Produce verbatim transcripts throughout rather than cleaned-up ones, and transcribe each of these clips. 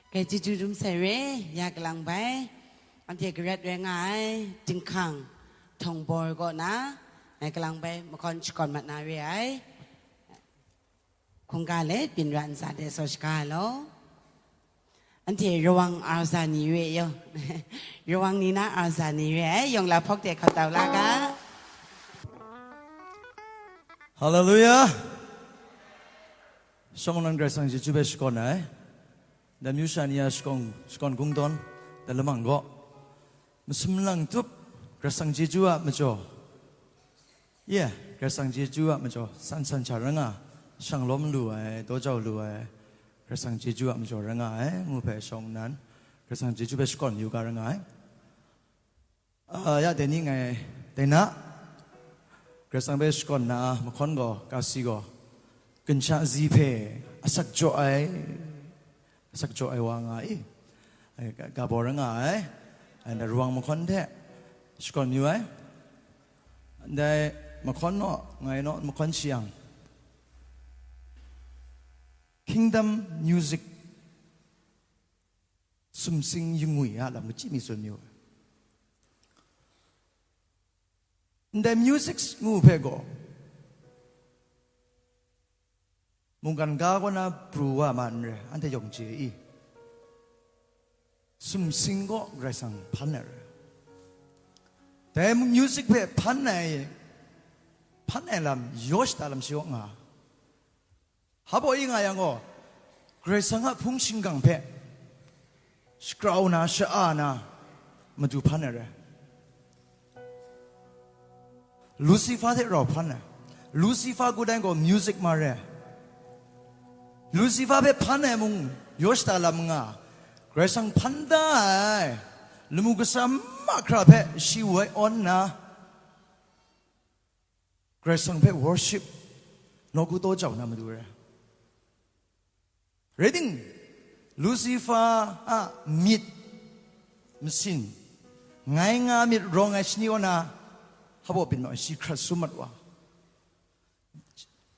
Grai chyeju dum sai re, ya galang bai, anhte garat rai nga ai, dinghkang, htawng bor kaw na, ngai galang bai, mahkawn shakawn mat na re ai. Hkungga let, byin ra ntsa de saw shaga ai law. Anhte rawang arza ni re yo. Rawang ni na arza ni re ai, yawng la hpawk de hkap tau la ga. Hallelujah. Shawng nnan Karai Kasang chyeju hpe shakawn ai. Dai amyu sha ni a shakawn, shakawn kungdawn, dai lamang gaw, masum lang tup, Karai Kasang chyeju a majaw, ye, Karai Kasang chyeju a majaw, san san sha rai nga, shang lawm lu ai, daw jau lu ai, Karai Kasang chyeju a majaw rai nga ai, ngu hpe shawng nnan, Karai Kasang chyeju hpe shakawn yu ga rai nga ai. Ah, ya dai ni ngai dai na, Karai Kasang hpe shakawn na mahkawn gaw, kasi gaw, ginshak zi hpe asak jaw ai, asak jaw ai wa nga i, ai, ga, ga baw rai nga ai, ai, ndai rawang mahkawn hte shakawn yu ai, ndai mahkawn naw, ngai naw mahkawn shi yang, Kingdom Music sumsing yingwi a lam kachyi mi tsun yu ai. Ndai music ngu hpe gaw, mungkan ga kaw na pru wa ma n re, anhte yawng chye i. Sumsing gaw Karai Kasang hpan ai re. Dai music hpe hpan ai, hpan ai lam, yaw shada lam shi kaw nga. Hpa baw i nga yang gaw, Karai Kasang a hpung shingkang hpe shagrau na, sha-a na, madu hpan ai re. Lucifer hte rau hpan ai. Lucifer ngu dan gaw music ma re. Lucifer hpe hpan ai mung, yaw shada lam nga, Karai Kasang hpan da ai, lamu kasa mahkra hpe shi woi awn nna, Karai Kasang hpe worship, nawku taw jau na madu re. Rai ting, Lucifer a myit masin, ngai nga myit rawng ai shani kaw na, hpa baw byin naw, shi hkrat sum mat wa.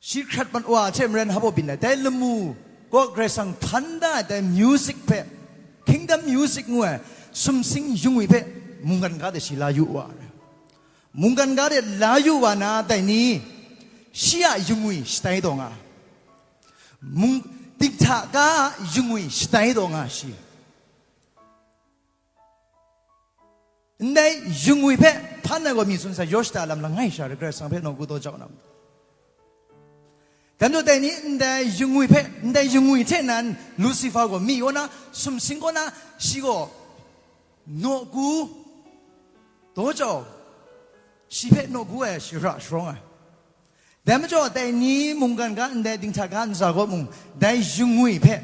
Shi hkrat mat wa hte maren hpa baw byin ai. Dai lamu gaw Karai Kasang hpan da ai dai music hpe, kingdom music ngu ai, sumsing yingwi hpe mungkan ga de shi la yu wa ai. Mungkan ga de la yu wa na dai ni, shi a yingwi shatai taw nga ai. Mung, dinghta ga a yingwi shatai taw nga ai shi. Ndai yingwi hpe hpan ai gaw mi tsun sai, yaw shada lam langai sha re, Karai Kasang hpe nawku taw jau na matu. Dan jaw dai ni, ndai yingwi hpe, ndai yingwi hte nan Lucifer gaw mi kaw na, sumsing kaw na, shi gaw nawku taw jau, shi hpe nawku ai shara sharawng ai. Dai majaw, dai ni mungkan ga ndai dinghta ga ntsa gaw mung, dai yingwi hpe,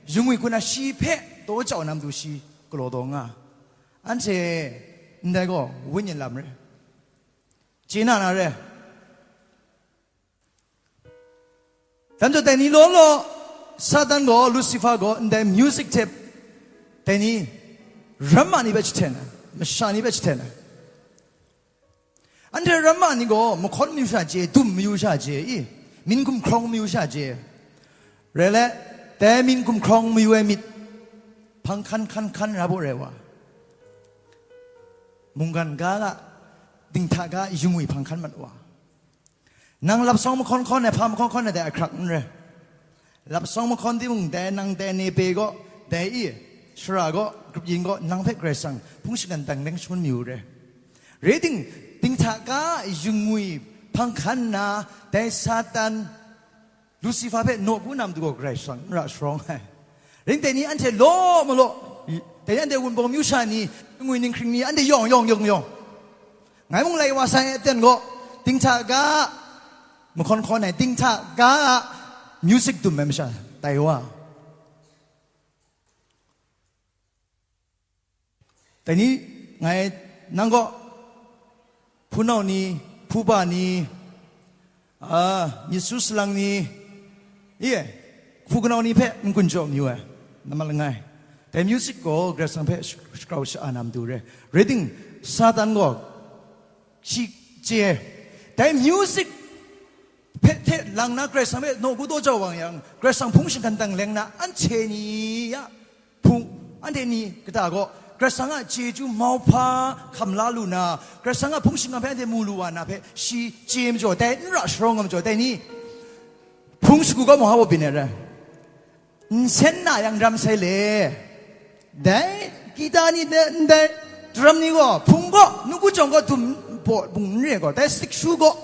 yingwi hku na shi hpe taw jau na matu shi galaw taw nga. Anhte ndai gaw wenyi lam re. Chye na na re. Dan jaw, dai ni law law, Satan gaw, Lucifer gaw, ndai music hte, dai ni, ramma ni hpe jahten ai, masha ni hpe jahten ai. Anhte ramma ni gaw, mahkawn mayu sha chye, dum mayu sha chye i, min gumhkrawng mayu sha chye. Rai let, dai min gumhkrawng mayu ai myit, hpang hkan hkan hkan ra baw rai wa. Mungkan ga a, dinghta ga a yingwi hpang hkan mat wa. Nang lapsawng mahkawn hkawn ai, hpa mahkawn hkawn ai dai ahkrak n rai. Lapsawng mahkawn timung, dai nang dai nepe gaw, dai i, shara gaw, grup yin gaw, nang hpe Karai Kasang hpung shingkang dang leng shangun mayu re. Rai ting, dinghta ga a yingwi hpang hkan nna, dai Satan, Lucifer hpe nawku na matu gaw Karai Kasang n ra sharawng ai. Rai ting, dai ni anhte law malaw, dai ni anhte wunpawng myu sha ni, ningwi ninghkring ni, anhte yawng yawng yawng yawng. Ngai mung lai wa sai aten gaw, dinghta ga a, mahkawn hkawn ai, dinghta ga a, music dum ai masha, tai wa. Dai ni, ngai nang gaw, hpunau ni, hpuba ni, a, myit su salang ni, ye, hpu kanau ni hpe n-gun jaw mayu ai, nambat langai. Dai music gaw Karai Kasang hpe sh-, shagrau sha-a na matu re. Rai ting, Satan gaw, shi chye, dai music hpe hte lang na Karai Kasang hpe nawku taw jau wa yang, Karai Kasang hpung shingkang dang leng na anhte ni a hpung Anhte ni kata gaw, Karai Kasang a chyeju mauhpa hkam la lu na, Karai Kasang a hpung shingkang hpe anhte mu lu wa na hpe, shi chye majaw, dai n ra sharawng ai majaw, dai ni, hpung shagu gaw mung hpa byin ai rai. Nsen na yang ram sai le. Dai, kita ni de ndai, daram ni gaw, hpung gaw, nawku jawng gaw dum baw bung n re gaw, dai stikshu gaw,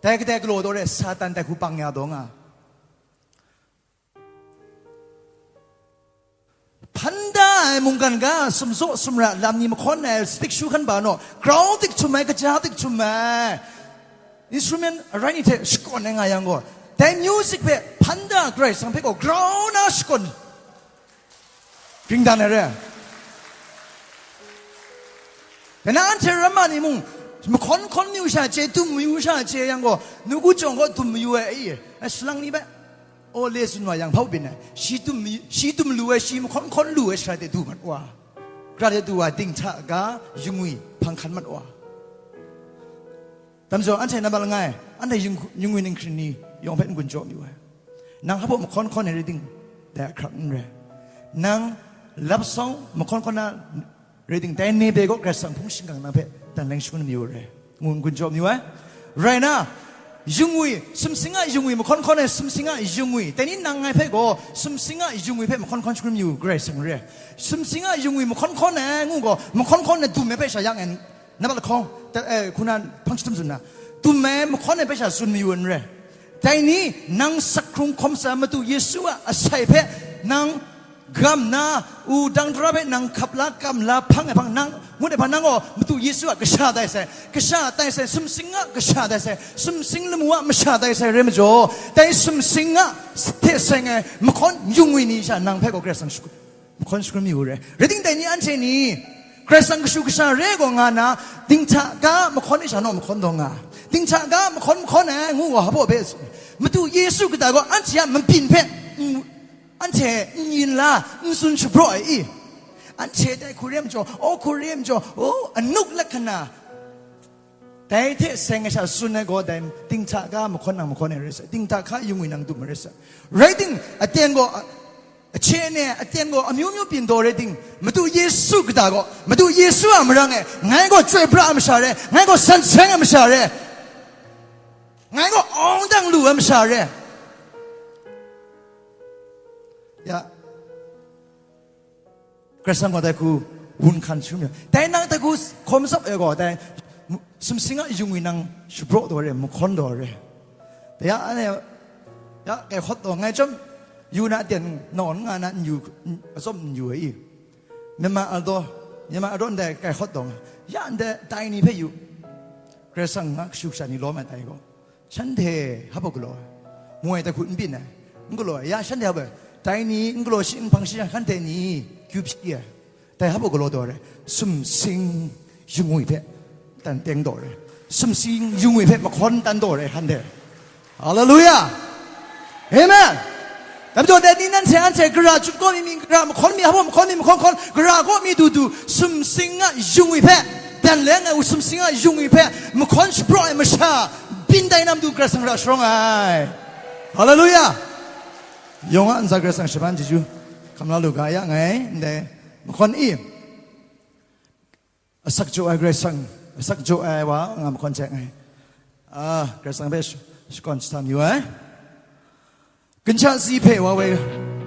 dai kadai galaw daw re, Satan dai hku pang ya daw nga. Hpan da ai mungkan ga, sumzaw sumra lam ni mahkawn ai stikshu hkan ba naw, grau dik htum ai, kaja dik htum ai, instrument arai ni hte shakawn ai nga yang gaw, dai music hpe hpan da Karai Kasang hpe gaw grau na shakawn, ring dan ai re. Dai na anhte ramma ni mung, mahkawn hkawn mayu sha chye, dum mayu sha chye yang gaw, nawku jawng gaw dum mayu ai, ai, salang ni bai, o le tsun wa yang hpa byin ai, shi dum, shi dum lu ai, shi mahkawn hkawn lu ai shara de du mat wa, gara de du wa, dinghta ga, yungwi, hpang hkan mat wa. Dai majaw, anhte nambat langai, anhte yung-, yungwi ninghkring ni yawng hpe n-gun jaw mayu ai. Nang hpa mahkawn hkawn ai rai ting, dai ahkrak n rai. Nang love song mahkawn hkawn na rai ting, dai ni hpe gaw Karai Kasang hpung shingkang nang hpe dan leng shangun mayu rai, ngu n-gun jaw mayu ai. Rai na, yungwi, sumsing a yungwi, mahkawn hkawn ai sumsing a yungwi, dai ni nang ngai hpe gaw sumsing a yungwi hpe mahkawn hkawn shangun mayu Karai Kasang rai. Sumsing a yungwi mahkawn hkawn ai ngu gaw, mahkawn hkawn ai dum ai hpe sha yang ai, nambat lahkawng, ta-, eh, hku na hpang chyahtum tsun na, dum ai mahkawn ai hpe sha tsun mayu n rai. Dai ni, nang sak hkrung hkawm sa Madu Yesu a asai hpe nang gam na, wudang tara hpe nang hkap la, kam la, hpang ai hpang nang, ngut ai hpang nang gaw, Madu Yesu a kasha tai sai, kasha tai sai, sumsing a kasha tai sai, sumsing lamu a masha tai sai rai majaw, dai sumsing a hte seng ai mahkawn yungwi ni sha nang hpe gaw Karai Kasang shagu mahkawn shangun mayu re. Rai ting dai ni anhte ni, Karai Kasang kashu kasha re gaw nga na, dinghta ga mahkawn e sha naw mahkawn taw nga. Dinghta ga mahkawn mahkawn ai ngu wa hpa hpe tsun. Madu Yesu kata gaw anhte a mabyin hpe n-, anhte n yin la, n tsun shapraw ai i? Anhte dai hku re majaw, o hku re majaw, o anuk lakhana, dai hte seng ai sha tsun ai gaw, dai dinghta ga mahkawn nang mahkawn ai rai sa, dinghta hka yungwi nang dum ai rai sa. Rai ting, aten gaw, a, Ahkye ne, aten gaw amyu myu byin daw rai ting, Madu Yesu kata gaw, Madu Yesu a marang e, ngai gaw chyoi pra ai masha re, ngai gaw san seng ai masha re, ngai gaw awng dang lu ai masha re. Ya. Karai Kasang gaw dai hku wun hkan shangun ya. Dai nang dai hku hkawm tsap ai gaw, dai sumsing a yungwi nang shapraw daw re, mahkawn daw re. Dai ya, ane, ya, kai hkawt daw, ngai chyawm, yu na aten nawn nga na n yu, n-, atsawm n yu ai i? Myanmar aldaw, Myanmar aldaw ndai kai hkawt daw nga, ya ndai tai ni hpe yu, Karai Kasang nga kashu kasha ni lawm ai tai gaw, shanhte hpa galaw ai, moi dai hku n byin ai, n galaw ai, ya shanhte hpa, tai ni n galaw shi, n hpang shi, shanhte ni kyu hpyi ai. Dai hpa galaw daw re, sumsing yungwi hpe tan teng daw re, sumsing yungwi hpe mahkawn tan daw re, hkan de. Haleluya! Amen! Dai majaw, dai ni nanhte anhte gara chyut kaw mi, mi gara mahkawn mi, hpa mahkawn mi, mahkawn hkawn, gara kaw mi du du, sumsing a yungwi hpe, dan leng ai sumsing a yungwi hpe, mahkawn shapraw ai masha, byin tai na matu Karai Kasang ra sharawng ai. Haleluya! Yawng a ntsa Karai Kasang shaban chyeju hkam la lu ga ya ngai, ndai mahkawn i, asak jaw ai Karai Kasang, asak jaw ai wa nga mahkawn hte ngai, a, Karai Kasang hpe sh-, shakawn shatam yu ai. Ginhta si hpe wa woi,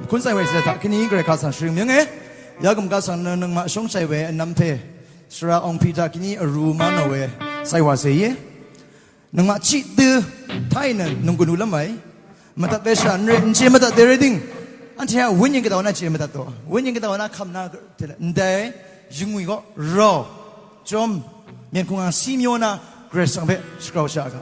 hkun tsai woi sa hta, kani Karai Kasang sharing mying e, ya gum ga sang na nang ma shawng shai woi, anam hpe, sara awng hpyi hta kani aru ma na woi, tsai wa se ye. Nang a chyi tu, htai nan nang gun u lam ai, madat ai sha n rai, n chye madat de rai ting, anhte a wenyin kata wa na chye madat taw, wenyin kata wa na hkam na, ndai yungwi gaw rau, chyawm, myen hkungga si mayaw na, Karai Kasang hpe shagrau sha ga.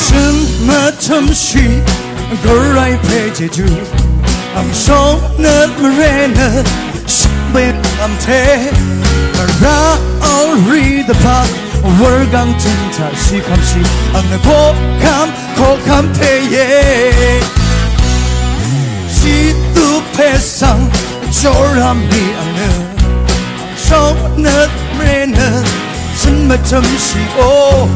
Sin matam shi, Karai hpe chyeju, amshawng na mare na, Shingbe lam hte, mara auri dahpa, wurgang htung hta shi hkam shi, ang na hkawhkam, hkawhkam hpe ye. Shi tu hpe sang, jaw ram mi ang na, shawng nat mare na, shin mahtum shi o.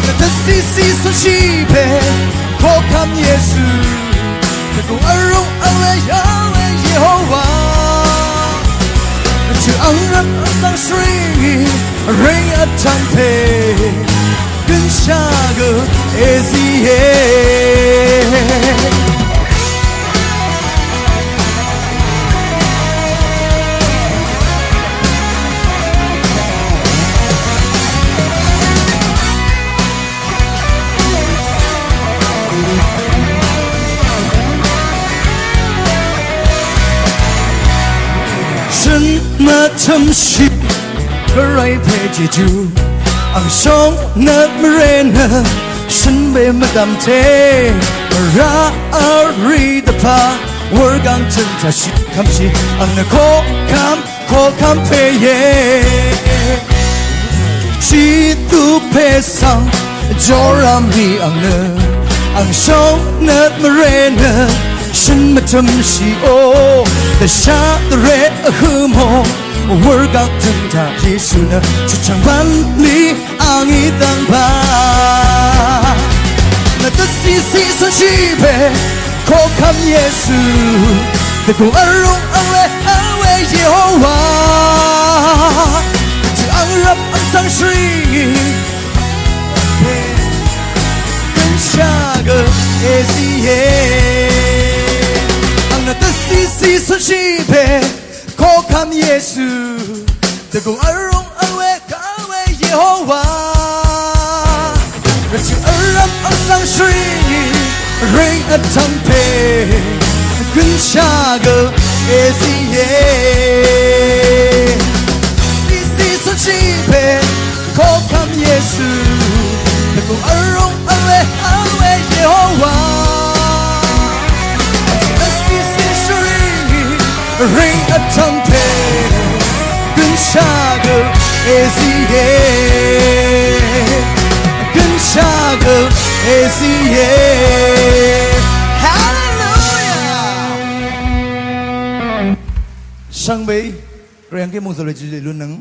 Nat sisi sun shi hpe, hkawhkam Yesu, ngu arung ale Yahweh Yehowa, nat ang ram ang sang shring i, ring ahtang hpe, Gun sha ga e si e. Shin mahtum shi, Karai hpe chyeju, ang shawng nat mare na, shin hpe madam hte, mara ari dahpa, wurgang htung hta shi hkam shi, ang na hkawhkam, hkawhkam hpe ye. Shi tu hpe sang, jaw ram mi ang na, ang shawng nat mare na, shin mahtum shi o, dasha dare ahku maw, wurgang htung hta Yesu na, chachang ban li ang i dang ba. Nat sisi sun shi hpe, hkawhkam Yesu, ngu arung ale Yahweh Yehowa, nat ang ram ang sang shring i, gun sha ga e si e. Ang nat sisi sun shi hpe, hkawhkam Yesu, ngu arung ale Yahweh Yehowa, nat ang ram ang sang shring i, ring ahtang hpe, gun sha ga e si e. Sisi sun shi hpe, hkawhkam Yesu, ngu arung ale Yahweh Yehowa, nat sisi shring i, ring ahtang hpe, gun sha ga e si e, gun sha ga e si e. Hallelujah! Shang bai, Karai Kasang hpe mung zaw le chyeju le lun nang.